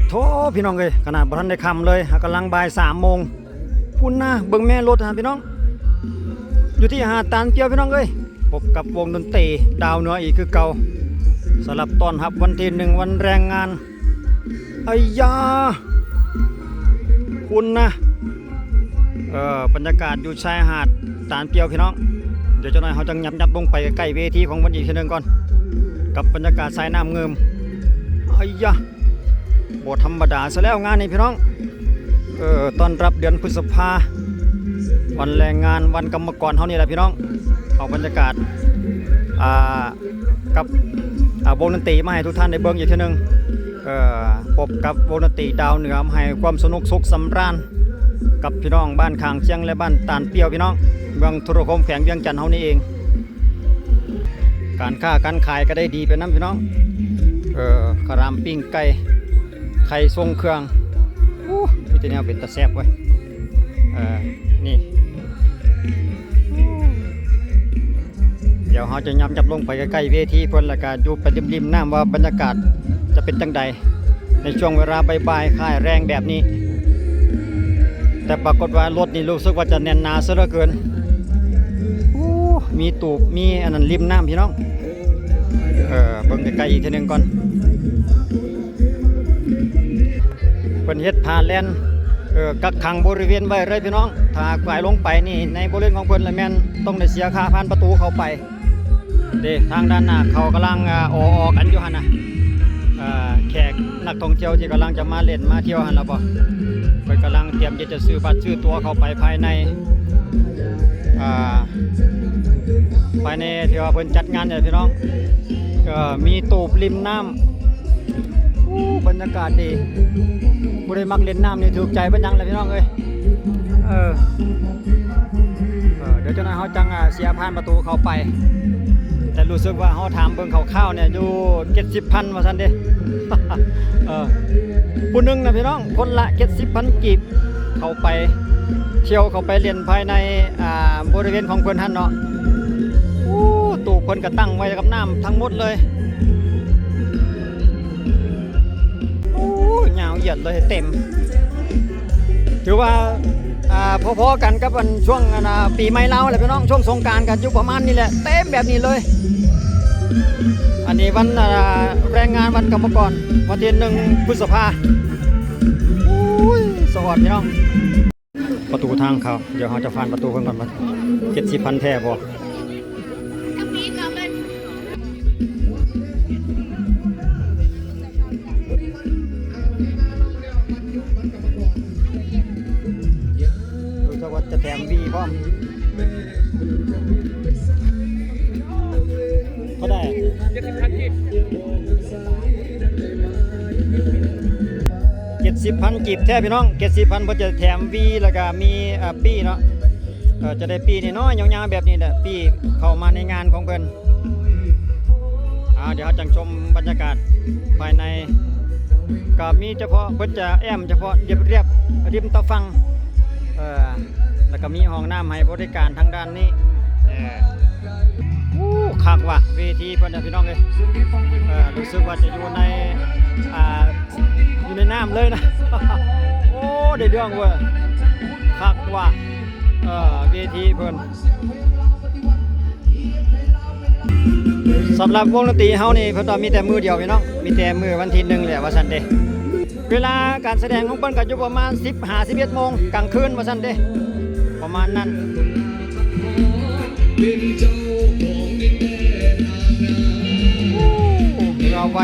ໂທ້ ພີ່ນ້ອງເອີຍ ຂະໜາດບໍ່ທັນໄດ້ຄ່ຳເລີຍ ຫາກຳລັງບ່າຍສາມໂມງພຸ້ນນະ. ເບິ່ງແມ່ລົດຫັ້ນພີ່ນ້ອງ ຢູ່ທີ່ຫາດຕານປຽວ ພີ່ນ້ອງເອີຍ. ພົບກັບວົງດົນຕີດາວເໜືອອີກຄືເກົ່າ ສຳລັບຕ້ອນຮັບວັນທີໜຶ່ງ ວັນແຮງງານ. ໄອ້ຢາ ພຸ້ນນະ ເອີ ບັນຍາກາດຢູ່ຊາຍຫາດຕານປຽວ ພີ່ນ້ອງ. ດຽວຈັກໜ້ອຍເຮົາຈະຫຍັບໆລົງໄປໃກ້ໆເວທີຂອງເພິ່ນອີກເທື່ອໜຶ່ງກ່ອນ ກັບບັນຍາກາດສາຍນ້ຳງື່ມ. ໄອ້ຢາ ບໍ່ທຳມະດາຊະແລ້ວງານນີ້ພີ່ນ້ອງ. ເອີ ຕ້ອນຮັບເດືອນພຶດສະພາ ວັນແຮງງານ ວັນກຳມະກອນເຮົານີ້ແຫຼະພີ່ນ້ອງ. ເອົາບັນຍາກາດ ອ່າ ກັບ ອ່າ ວົງດົນຕີມາໃຫ້ທຸກທ່ານໄດ້ເບິ່ງອີກເທື່ອໜຶ່ງ. ເອີ ພົບກັບວົງດົນຕີດາວເໜືອ ມາໃຫ້ຄວາມສະໜຸກສຸກສຳລານ ກັບພີ່ນ້ອງບ້ານຂ້າງຄຽງ ແລະ ບ້ານຕານປຽວ ພີ່ນ້ອງ ເມືອງທຸລະຄົມ ແຂວງວຽງຈັນເຮົານີ້ເອງ. ການຄ້າການຂາຍກໍໄດ້ດີໄປນຳພີ່ນ້ອງ. ເອີ ຂະຫຼາມ ປີ້ງໄກ່ ໄຂ່ ຊົງເຄື່ອງ ໂອ້ ມີແຕ່ແນວເປັນຕາແຊບເວີຍ. ເອີ ນີ້ ດຽວເຮົາຈະຫຍັບໆລົງໄປໃກ້ໆເວທີເພິ່ນ ແລ້ວກະຢູ່ໄປລິມໆນ້ຳວ່າບັນຍາກາດຈະເປັນຈັ່ງໃດ ໃນຊ່ວງເວລາບ່າຍໆຄ້າຍແລງແບບນີ້. ແຕ່ປາກົດວ່າລົດນີ້ຮູ້ສຶກວ່າຈະແໜ້ນໜາເສຍເຫຼືອເກີນ. ໂອ້ ມີຕູບ ມີອັນນັ້ນລິມນ້ຳພີ່ນ້ອງ. ເອີ ເບິ່ງໃກ້ໆອີກເທື່ອໜຶ່ງກ່ອນ. ເພິ່ນເຮັດຜ້າແລ່ນ ເອີ ກັກຂັງບໍລິເວນໄວ້ເລີຍພີ່ນ້ອງ. ຖ້າຫາກວ່າຍລົງໄປນີ້ ໃນບໍລິເວນຂອງເພິ່ນລະແມ່ນຕ້ອງໄດ້ເສຍຄ່າຜ່ານປະຕູເຂົ້າໄປເດ້. ທາງດ້ານໜ້າເຂົາກຳລັງ ອາ ອໍໆກັນຢູ່ຫັ້ນນະ ເອີ ແຂກນັກທ່ອງທ່ຽວທີ່ກຳລັງຈະມາຫຼິ້ນມາທ່ຽວຫັ້ນລະບໍ ເພິ່ນກຳລັງຕຽມທີ່ຈະຊື້ບັດຊື້ຕົ໋ວເຂົ້າໄປພາຍໃນ ອ່າ ພາຍໃນທີ່ວ່າເພິ່ນຈັດງານນີ້ແຫຼະພີ່ນ້ອງ. ເອີ ມີຕູບລິມນ້ຳ ໂອ້ ບັນຍາກາດດີ. ຜູ້ໃດມັກຫຼິ້ນນ້ຳນີ້ຖືກໃຈປານຫຍັງແຫຼະພີ່ນ້ອງເອີຍ. ເອີ ເອີ ດຽວຈັກໜ້ອຍເຮົາຈັ່ງ ອ່າ ເສຍຜ່ານປະຕູເຂົ້າໄປ. ແຕ່ຮູ້ສຶກວ່າເຮົາຖາມເບິ່ງຄ່າວໆນີ້ຢູ່ເຈັດສິບພັນວ່າຊັ້ນເດ້. ເອີ ຜູ້ໜຶ່ງນະພີ່ນ້ອງ ຄົນລະເຈັດສິບພັນກີບ ເຂົ້າໄປທ່ຽວ ເຂົ້າໄປຫຼິ້ນພາຍໃນ ອ່າ ບໍລິເວນຂອງເພິ່ນຫັ້ນເນາະ. ໂອ້ ຕູບເພິ່ນກະຕັ້ງໄວ້ກັບນ້ຳທັງໝົດເລີຍ. ໂອ້ ຍາວຢຽດເລີຍ ເຕັມ ຖືວ່າ ອ່າ ພໍໆກັນກັບອັນຊ່ວງອັນ ອ່າ ປີໃໝ່ລາວແຫຼະພີ່ນ້ອງ. ຊ່ວງສົງການກະຢູ່ປະມານນີ້ແຫຼະ ເຕັມແບບນີ້ເລີຍ. ອັນນີ້ວັນ ອ່າ ແຮງງານ ວັນກຳມະກອນ ວັນທີໜຶ່ງ ພຶດສະພາ. ໂອ້ຍ ສະອອດພີ່ນ້ອງ. ປະຕູທາງເຂົ້າ ດຽວເຮົາຈະຜ່ານປະຕູເບິ່ງກ່ອນວ່າເຈັດສິບພັນແທ້ບໍ່. ຮູ້ຈັກວ່າຈະແຖມວີພ້ອມ. ເທົ່າໃດ? ເຈັດສິບພັນກີບ ເຈັດສິບພັນກີບແທ້ພີ່ນ້ອງ. ເຈັດສິບພັນ ເພິ່ນຈະແຖມວີ ແລ້ວກະມີ ເອີ ປີ້ເນາະ. ເອີ ຈະໄດ້ປີ້ນ້ອຍໆຍາວໆແບບນີ້ແຫຼະ ປີ້ເຂົ້າມາໃນງານຂອງເພິ່ນ. ອ່າ ດຽວເຮົາຈັ່ງຊົມບັນຍາກາດພາຍໃນ. ກະມີສະເພາະ ເພິ່ນຈະແອ້ມສະເພາະລຽບໆ ລິມຕາຝັ່ງ ເອີ ແລ້ວກະມີຫ້ອງນ້ຳໃຫ້ບໍລິການທາງດ້ານນີ້. ເອີ ໂອ້ ຄັກວ່ະ ເວທີເພິ່ນນະພີ່ນ້ອງເອີຍ. ເອີ ຮູ້ສຶກວ່າຈະຢູ່ໃນ ອ່າ ຢູ່ໃນນ້ຳເລີຍນະ. ໂອ້ ໄດ້ເລື່ອງເວີຍ ຄັກວ່ະ. ເອີ ເວທີເພິ່ນ ສຳລັບວົງດົນຕີເຮົານີ້ ເພິ່ນວ່າມີແຕ່ມື້ດຽວພີ່ນ້ອງ ມີແຕ່ມື້ວັນທີໜຶ່ງແຫຼະວ່າຊັ້ນເດ້. ເວລາການສະແດງຂອງເພິ່ນກະຢູ່ປະມານສິບ ຫາສິບເອັດໂມງກາງຄືນວ່າຊັ້ນເດ້ ປະມານນັ້ນ. ໂອ້ ເຮືອໄວ.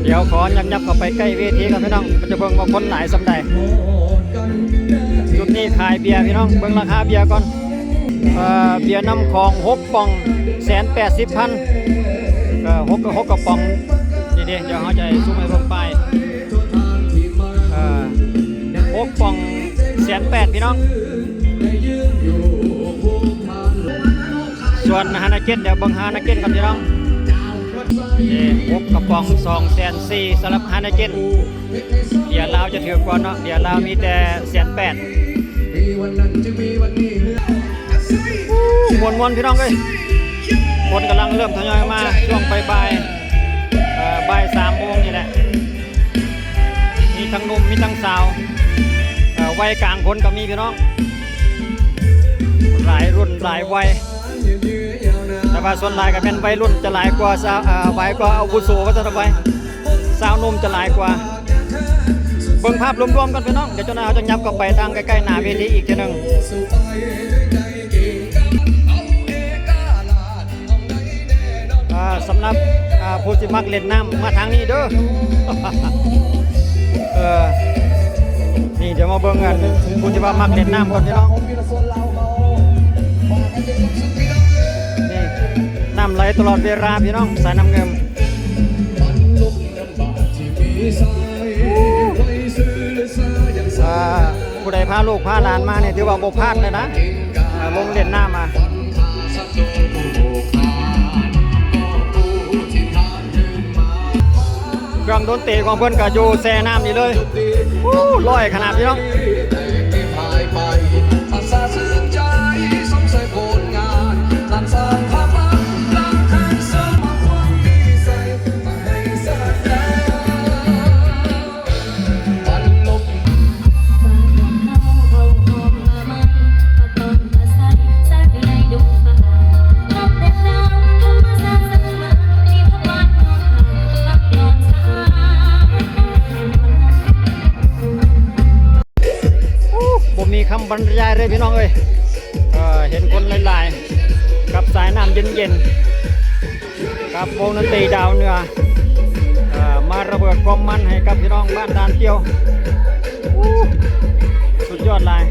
ດຽວຂໍຫຍັບໆເຂົ້າໄປໃກ້ເວທີກ່ອນພີ່ນ້ອງ ຈະເບິ່ງວ່າຄົນຫຼາຍສ່ຳໃດ. ຈຸດນີ້ຂາຍເບຍພີ່ນ້ອງ ເບິ່ງລາຄາເບຍກ່ອນ. ເອີ ເບຍນ້ຳຂອງ ຫົກປ່ອງ ແສນແປດສິບພັນ. ເອີ ຫົກ ຫົກກະປ໋ອງ ນີ້ເດ້. ດຽວເຮົາຈະໃຫ້ຊູມໃຫ້ເບິ່ງປ້າຍ. ເອີ ຫົກປ່ອງ ແສນແປດພີ່ນ້ອງ. ສ່ວນຮານາເກັນ ດຽວເບິ່ງຮານາເກັນກ່ອນພີ່ນ້ອງ. ນີ້ ຫົກກະປ໋ອງ ສອງແສນສີ່ ສຳລັບຮານາເກັນ. ເບຍລາວຈະຖືກກວ່າເນາະ ເບຍລາວມີແຕ່ແສນແປດ. ມ່ວນພີ່ນ້ອງເອີຍ ຄົນກຳລັງເລີ່ມທະຍອຍມາຊ່ວງບ່າຍໆ ເອີ ບ່າຍສາມໂມງນີ້ແຫຼະ ມີທັງໜຸ່ມມີທັງສາວ ເອີ ໄວກາງຄົນກໍມີພີ່ນ້ອງ ຫຼາຍລຸ້ນຫຼາຍໄວ ແຕ່ວ່າສ່ວນຫຼາຍກໍແມ່ນໄວລຸ້ນຈະຫຼາຍກວ່າສາວ ເອີ ໄວກວ່າອາວຸໂສວ່າຊັ້ນໄວ ຊາວໜຸ່ມຈະຫຼາຍກວ່າ ເບິ່ງພາບລວມໆກັນພີ່ນ້ອງ ດຽວເຈົ້າໜ້າເຮົາຈະຫຍັບເຂົ້າໄປທາງໃກ້ໆໜ້າເວທີອີກເທື່ອໜຶ່ງ. ອ່າ ສຳລັບ ອ່າ ຜູ້ທີ່ມັກເລ່ນນ້ຳມາທາງນີ້ເດີ ເອີ ນີ້ ດຽວມາເບິ່ງກັນ ຜູ້ທີ່ວ່າມັກເລ່ນນ້ຳກ່ອນພີ່ນ້ອງ ນີ້ ນ້ຳໄຫຼຕະຫຼອດເວລາພີ່ນ້ອງ ສາຍນ້ຳງື່ມ. ອ່າ ຜູ້ໃດພາລູກພາຫຼານມານີ້ ຖືວ່າບໍ່ພາດເລີຍນະ ອ່າ ລົງເລ່ນນ້ຳ ອ່າ ເຄື່ອງດົນຕີຂອງເພິ່ນກໍຢູ່ແຊ່ນ້ຳນີ້ເລີຍ ໂອ້ ລອຍຂະໜາດພີ່ນ້ອງ. ໂອ້ ບໍ່ມີຄຳບັນຍາຍເລີຍພີ່ນ້ອງເອີຍ ເອີ ເຫັນຄົນຫຼາຍໆ ກັບສາຍນ້ຳເຢັນໆ ກັບວົງດົນຕີດາວເໜືອ ເອີ ມາລະເບີດຄວາມມັນໃຫ້ກັບພີ່ນ້ອງບ້ານດ່ານກ່ຽວ ໂອ້ ສຸດຍອດຫຼາຍ.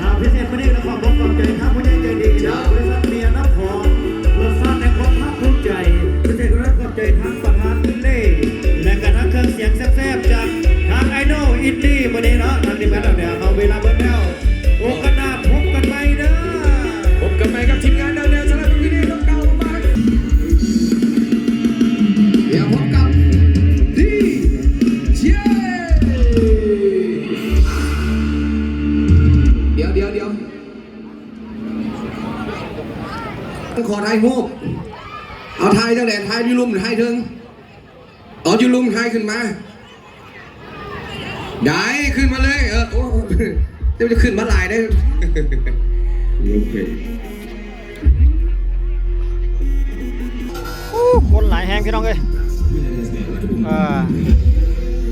ອ່າ ພິເສດມື້ນີ້ກໍຂໍຂອບໃຈທາງຜູ້ໃຫຍ່ໃຈດີຈາກບໍລິສັດເມຍນ້ຳຂອງ ລົດຊາດແຫ່ງຄວາມພາກພູມໃຈ. ພິເສດກໍຕ້ອງຂອບໃຈທາງປະທານເລ່ ແລະກະທັງເຄື່ອງສຽງແຊບໆຈາກທາງໄອດອລອິນດີ້ມື້ນີ້ເນາະ. ທາງທີມງານເຮົາເນຍ ເຮົາເວລາເບິດແລ້ວ ໂອກາດໜ້າພົບກັນໃໝ່ເດີ. ພົບກັນໃໝ່ກັບທີມງານດາວເໜືອສາລະບຸນວິນີ ນ້ອງດາວ ມາ. ດຽວພົບກັບດີເຈ ດຽວ ດຽວ ດຽວ ຂໍຖ່າຍຮູບ. ເອົາ ຖ່າຍຈັ່ງໃດ? ຖ່າຍຢູ່ລຸ່ມ ຖ່າຍເທິງ. ເອົາ ຢູ່ລຸ່ມ ຖ່າຍຂຶ້ນມາ. ໄດ້ ຂຶ້ນມາເລີຍ. ເອີ ໂອ້ ເຈົ້າຈະຂຶ້ນມາຫຼາຍເດ້. ໂອເຄ. ໂອ້ ຄົນຫຼາຍແຮງພີ່ນ້ອງເອີຍ. ເອີ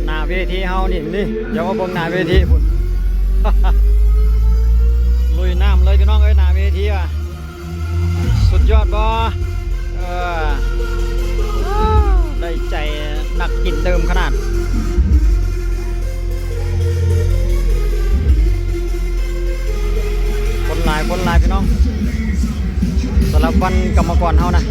ໜ້າເວທີເຮົານີ້ ນີ້ ດຽວມາເບິ່ງໜ້າເວທີພຸ້ນ ລຸຍນ້ຳເລີຍພີ່ນ້ອງເອີຍ ໜ້າເວທີວ່າ ສຸດຍອດບໍ່? ເອີ ໄດ້ໃຈນັກກິນດື່ມຂະໜາດ ຄົນຫຼາຍ ຄົນຫຼາຍພີ່ນ້ອງ ສຳລັບວັນກຳມະກອນເຮົານະ.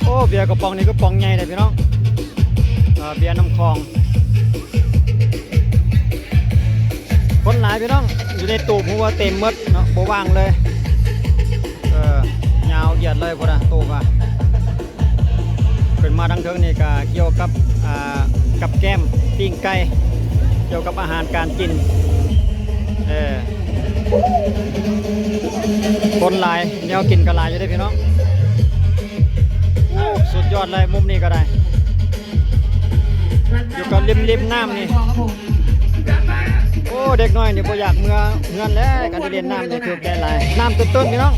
ໂອ້ ເບຍກະປ໋ອງນີ້ກະປ໋ອງໃຫຍ່ເດ້ພີ່ນ້ອງ ເອີ ເບຍນ້ຳຂອງ ຄົນຫຼາຍພີ່ນ້ອງ ຢູ່ໃນຕູບຮູ້ວ່າເຕັມໝົດເນາະ ບໍ່ວ່າງເລີຍ ເອີ ຍາວຢຽດເລີຍພຸ້ນນະ ຕູບອະ. ຂຶ້ນມາທາງເທິງນີ້ກະກ່ຽວກັບ ອ່າ ກັບແກ້ມ ປີ້ງໄກ່ ກ່ຽວກັບອາຫານການກິນ ເອີ ຄົນຫຼາຍ ແນວກິນກະຫຼາຍຢູ່ເດ້ພີ່ນ້ອງ ໂອ້ ສຸດຍອດເລີຍ ມຸມນີ້ກະໄດ້ ຢູ່ກະລິມໆນ້ຳນີ້ ໂອ້ ເດັກນ້ອຍນີ້ບໍ່ຢາກເມືອເຮືອນແລ້ວ ການໄດ້ຫຼິ້ນນ້ຳນີ້ຖືກໃຈຫຼາຍ ນ້ຳຕື້ນໆ ພີ່ນ້ອງ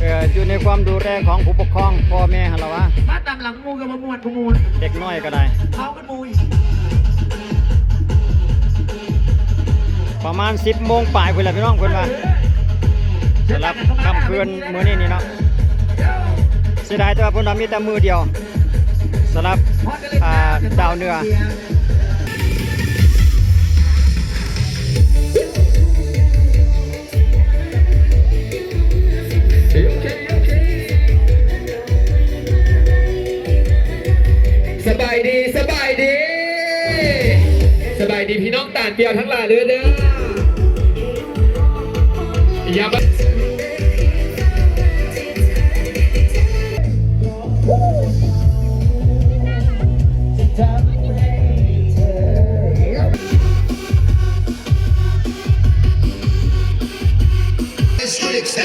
ເອີ ຢູ່ໃນຄວາມດູແລຂອງຜູ້ປົກຄອງ ພໍ່ແມ່ຫັ້ນລະຫວາ ມາຕາມຫຼັງໝູ່ກະບໍ່ມ່ວນ ຜູ້ໝູ່ ເດັກນ້ອຍກະໄດ້ ເຂົາກັນໝູ່ອີກ ປະມານສິບໂມງປາຍພຸ້ນແຫຼະພີ່ນ້ອງ ເພິ່ນວ່າ ສຳລັບຄ່ຳຄືນມື້ນີ້ນີ້ເນາະ ເສຍດາຍແຕ່ວ່າເພິ່ນວ່າມີແຕ່ມື້ດຽວ ສຳລັບ ອ່າ ດາວເໜືອ ສະບາຍດີ ສະບາຍດີ ສະບາຍດີພີ່ນ້ອງຕານປຽວທັງຫຼາຍເດີ ເດີ ຢ່າມາ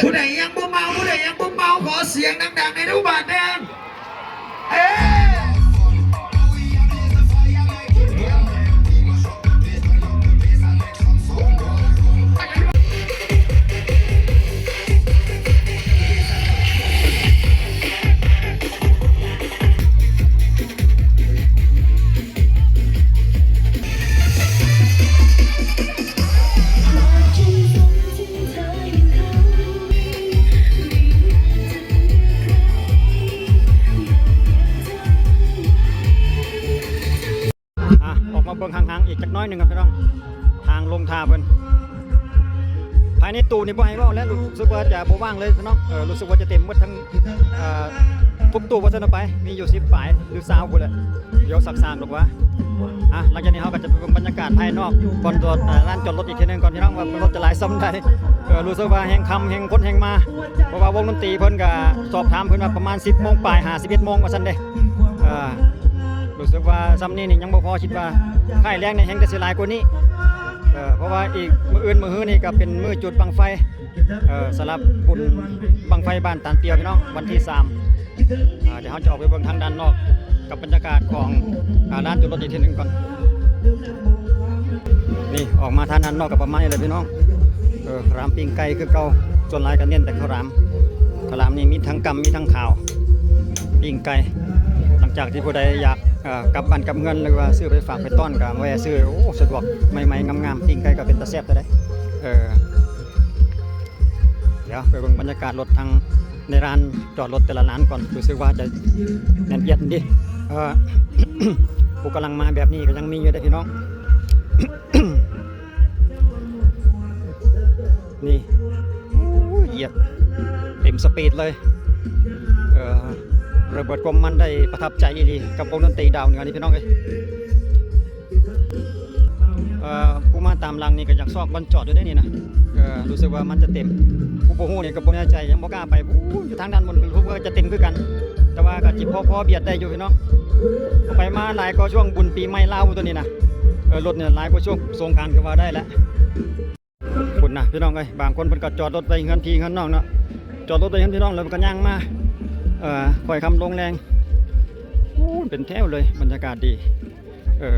ຜູ້ໃດຍັງບໍ່ເມົາ ຜູ້ໃດຍັງບໍ່ເມົາ ຂໍສຽງດັງໆ ໃຫ້ດູບາດແດ່. ອ່ະ ອອກມາເບິ່ງຫ່າງໆອີກຈັກໜ້ອຍໜຶ່ງຄັບພີ່ນ້ອງ ທາງລົງທ່າເພິ່ນ ພາຍໃນຕູ້ນີ້ບໍ່ໃຫ້ເວົ້າແລ້ວ ຮູ້ສຶກວ່າຈະບໍ່ວ່າງເລີຍພີ່ນ້ອງ ເອີ ຮູ້ສຶກວ່າຈະເຕັມໝົດທັງ ເອີ ທຸກຕູ້ວ່າຊັ້ນເອົາໄປ ມີຢູ່ສິບປາຍ ຫຼື ຊາວພຸ້ນແຫຼະ ດຽວຊັກຊ້າງດອກວ່າ ອ່ະ ຫຼັງຈາກນີ້ເຮົາກະຈະໄປເບິ່ງບັນຍາກາດພາຍນອກ ບ່ອນຈອດ ອ່າ ລານຈອດລົດອີກເທື່ອໜຶ່ງກ່ອນພີ່ນ້ອງ ວ່າລົດຈະຫຼາຍສ່ຳໃດ ເອີ ຮູ້ສຶກວ່າແຮ່ງຄ່ຳແຮ່ງຄົນແຮ່ງມາ ເພາະວ່າວົງດົນຕີເພິ່ນກະສອບຖາມເພິ່ນວ່າປະມານສິບໂມງປາຍ ຫາສິບເອັດໂມງວ່າຊັ້ນເດ້ ເອີ ຮູ້ສຶກວ່າຊ່ຳນີ້ນີ້ຍັງບໍ່ພໍ ຄິດວ່າຄ້າຍແລງນີ້ແຮ່ງແຕ່ຊິຫຼາຍກວ່ານີ້ ເອີ ເພາະວ່າອີກມື້ອື່ນມື້ຮືນີ້ກະເປັນມື້ຈຸດບັ້ງໄຟ ເອີ ສຳລັບບຸນບັ້ງໄຟບ້ານຕານປຽວພີ່ນ້ອງ ວັນທີສາມ ອ່າ ດຽວເຮົາຈະອອກໄປເບິ່ງທາງດ້ານນອກກັບບັນຍາກາດຂອງ ອ່າ ລານຈອດລົດອີກເທື່ອໜຶ່ງກ່ອນ. ນີ້ ອອກມາທາງດ້ານນອກກະປະມານນີ້ແຫຼະພີ່ນ້ອງ ເອີ ເຂົ້າຫຼາມປີ້ງໄກ່ຄືເກົ່າ ສ່ວນຫຼາຍກະເນັ້ນແຕ່ເຂົ້າຫຼາມ ເຂົ້າຫຼາມນີ້ມີທັງກຳມີທັງຂາວ ປີ້ງໄກ່ ຫຼັງຈາກທີ່ຜູ້ໃດຢາກ ເອີ ກັບບ້ານກັບເຮືອນ ຫຼືວ່າຊື້ໄປຝາກໄປຕ້ອນກະແວ່ຊື້ ໂອ້ ສະດວກ ໃໝ່ໆງາມໆ ປີ້ງໄກ່ກະເປັນຕາແຊບແທ້ໃດ ເອີ ດຽວໄປເບິ່ງບັນຍາກາດລົດທາງໃນລານຈອດລົດແຕ່ລະລານກ່ອນ ຮູ້ສຶກວ່າຈະແໜ້ນອຽດດີ ເອີ ຜູ້ກຳລັງມາແບບນີ້ກະຍັງມີຢູ່ເດ້ພີ່ນ້ອງ. ສະປີດເລີຍ. ເອີ ລະເບີດຄວາມມັນໄດ້ປະທັບໃຈອີ່ຫຼີກັບວົງດົນຕີດາວເໜືອນີ້ ພີ່ນ້ອງເອີຍ. ເອີ ຜູ້ມາຕາມຫຼັງນີ້ກໍຢາກຊອກບ່ອນຈອດຢູ່ເດ້ນີ້ນະ. ເອີ ຮູ້ສຶກວ່າມັນຈະເຕັມ. ຜູ້ບໍ່ຮູ້ນີ້ກໍບໍ່ແນ່ໃຈ ຍັງບໍ່ກ້າໄປ. ໂອ້ ຢູ່ທາງດ້ານບົນ ຮູ້ວ່າຈະເຕັມຄືກັນ ແຕ່ວ່າກໍຊິພໍ ພໍບຽດໄດ້ຢູ່ ພີ່ນ້ອງ. ໄປມາຫຼາຍກວ່າຊ່ວງບຸນປີໃໝ່ລາວຕົວນີ້ນະ. ເອີ ລົດນີ້ຫຼາຍກວ່າຊ່ວງສົງການກໍວ່າໄດ້ແຫຼະ. ພຸ້ນນະ ພີ່ນ້ອງເອີຍ, ບາງຄົນເພິ່ນກໍຈອດລົດໄວ້ເຮືອນພີ່ເຮືອນນ້ອງເນາະ, ຈອດລົດໄວ້ເຮືອນພີ່ນ້ອງ ແລ້ວກໍຍ່າງມາ ເອີ ຄ່ອຍຄ່ຳລົງແລງ. ໂອ້ ເປັນແຖວເລີຍ, ບັນຍາກາດດີ. ເອີ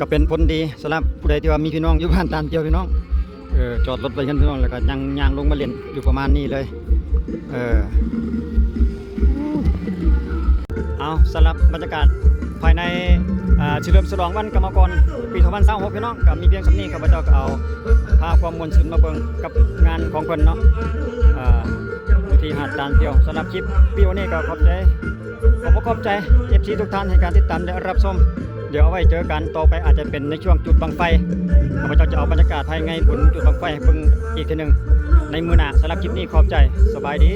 ກໍເປັນຜົນດີສຳລັບຜູ້ໃດທີ່ວ່າມີພີ່ນ້ອງຢູ່ບ້ານຕານປ່ຽວ ພີ່ນ້ອງ. ເອີ ຈອດລົດໄວ້ເຮືອນພີ່ນ້ອງ ແລ້ວກໍຍ່າງ ຍ່າງລົງມາຫຼິ້ນຢູ່ປະມານນີ້ເລີຍ. ເອີ ເອົາ ສຳລັບບັນຍາກາດພາຍໃນ ອ່າ ສະເຫຼີມສະຫຼອງວັນກຳມະກອນປີສອງພັນຊາວຫົກ ພີ່ນ້ອງ ກໍມີພຽງສ່ຳນີ້. ຂ້າພະເຈົ້າກໍເອົາພາຄວາມມ່ວນຊື່ນມາເບິ່ງກັບງານຂອງເພິ່ນເນາະ ອ່າ ຢູ່ທີ່ຫາດຕານປ່ຽວ. ສຳລັບຄລິບວິດີໂອນີ້ກໍຂອບໃຈ ຂໍບອກຂອບໃຈ ເອັຟຊີ ທຸກທ່ານໃຫ້ການຕິດຕາມ ແລະ ຮັບຊົມ. ດຽວເອົາໄວ້ເຈີກັນຕໍ່ໄປ, ອາດຈະເປັນໃນຊ່ວງຈຸດບັ້ງໄຟ. ຂ້າພະເຈົ້າຈະເອົາບັນຍາກາດພາຍໃນບຸນຈຸດບັ້ງໄຟໃຫ້ເບິ່ງອີກເທື່ອໜຶ່ງໃນມື້ໜ້າ. ສຳລັບຄລິບນີ້ຂອບໃຈ, ສະບາຍດີ.